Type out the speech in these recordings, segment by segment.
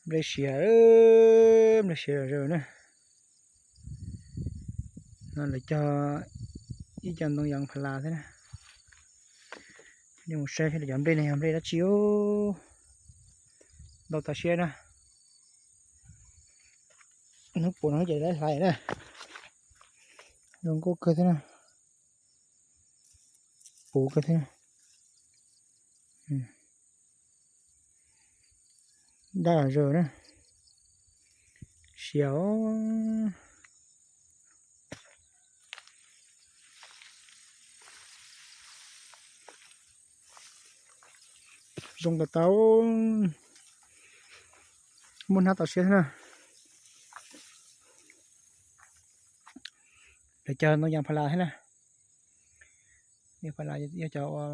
Nplej siav, nplej siav zom zaws na. No lawv cog ib co ntoo yas pha las thiab na. Nej mus saib seb cov nplej no yog nplej dab tsi, ntau tas siab na. Hnub puav no ces lawv hlais na. Zoo nkauj kawg thiab na. Puv kawg thiab. Daj zom zaws na. Siav os. Zoo tas tas, muaj hnab tas siab thiab na. Lawv cog ntoo yas pha las thiab na. Yas pha las yog cov ua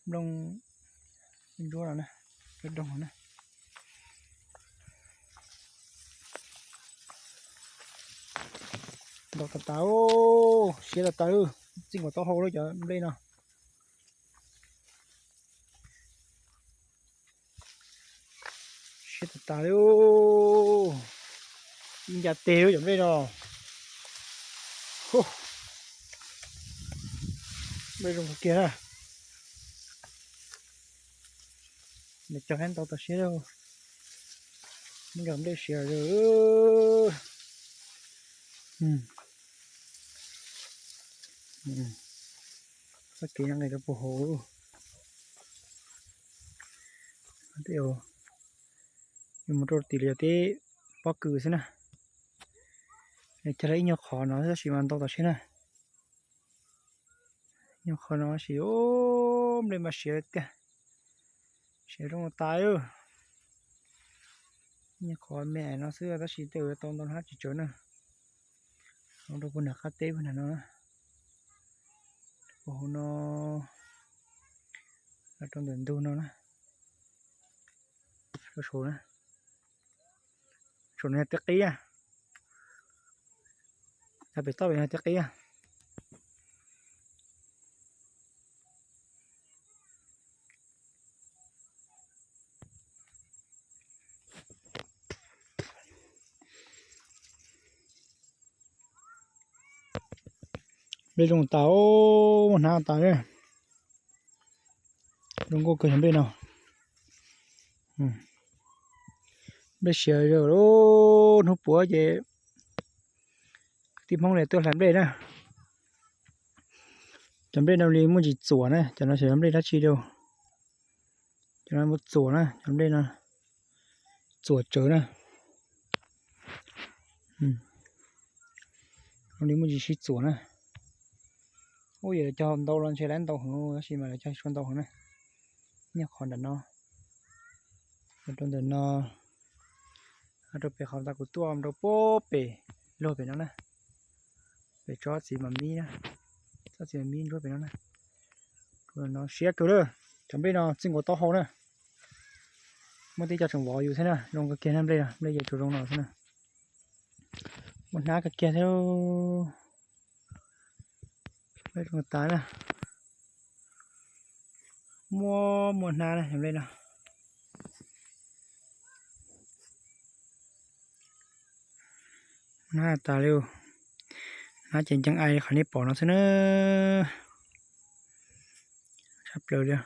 nplooj ntsuab no na, cov doog no na. Ntau tas tas, siab tas tas, txij nkaus taub hau lawm cov nplej no. Siab tas tas li. Ib ncas teg lub cov nplej no. Nplej zoo kawg kiag na. Nws cog ntau tas siab li. Neb nkag nplej siav zom zaws. Txoj kev no nqis rau puag hauv. Yus mus rau tim li teb pob kws xwb na. Cog los ib nyuag qhov no tab sis mas ntau tas siab na. Nyuag qhov no tab sis nplej mas siav tiag, siav zoo tas. Nyuag qhov me no xwb tab sis tej zaum tau ntau hnab tsis tsawg na. Hauv rau puag nram qab teb puag nram no, puag hauv no, los rau ntawm ntug no na. Saum no yog teb qib na. Tag pem toj pem no teb qib na. Nplej zoo tas, muaj hnab tas. Zoo nkauj kawg cov nplej no. Nplej siav zom zaws, hnub puav ces kwv tij Hmoob li tuaj hlais nplej na. Cov nplej no li muaj ntsis txuam na, cov no xyov cov nplej dab tsi li. Cov no muaj txuam na, cov nplej no txuam tsawv na. Li muaj ntsis sib txuam na. Ub, yog cog ntau los ntshe lawv ntau heev tab sis mas lawv cog tsis ntau heev na. Nyob qhov ntawm no, rau ntawm no, rau pem qhov ntawd kuv tuaj rau puag pem luag pem no na. Pem tsob txiv mam mib na, tsob txiv mam mib ntsuab pem no na. No siab kawg lawm, cov nplej no txij nkaus taub hau na. Muaj tib co tseem vov yus thiab na, zoo kawg kiag na nplej no, nplej ces tsuas zoo no xwb na. Muaj hnab kawg kiag thiab. Nplej zoo tas na. Muaj, muaj hnab na nplej no. Hnab tas li, hnab ces ncees ai li qhov nej pom no xwb na. Tshaj plaws li.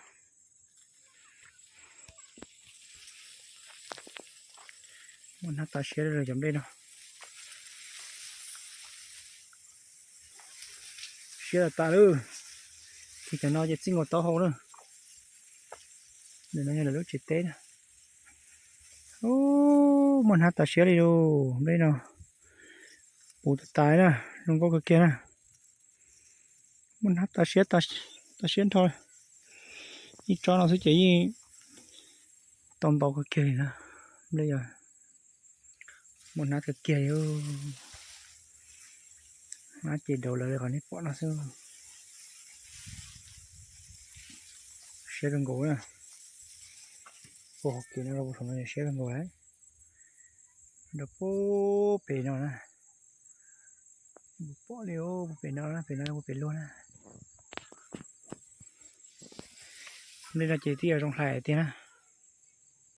Muaj hnab tas siab li cov nplej no. Siab tas tas lawm. Ces cov no ces txij nkaus taub hau na. Ntawm no yog lawv lub tsev teb na. Muaj hnab tas siab li lauj, nplej no. Puv tas tas na, zoo nkauj kawg kiag na. Muaj hnab tas siab, tas siab nrho. Ib tsob no xwb ces yeej tau ntau kawg kiag li na. Nplej yog muaj hnab kawg kiag li. Hnab ces daus lawv li qhov nej pom no xwb. Siab kawg nkaus na. Puag hauv kev no rau puag saum no siab kawg nkaus lawm. Rau puag pem no na. Pom li puag pem no, pem no puag pem luag na. Nplej no ces twb yog zoo hlais tiag na.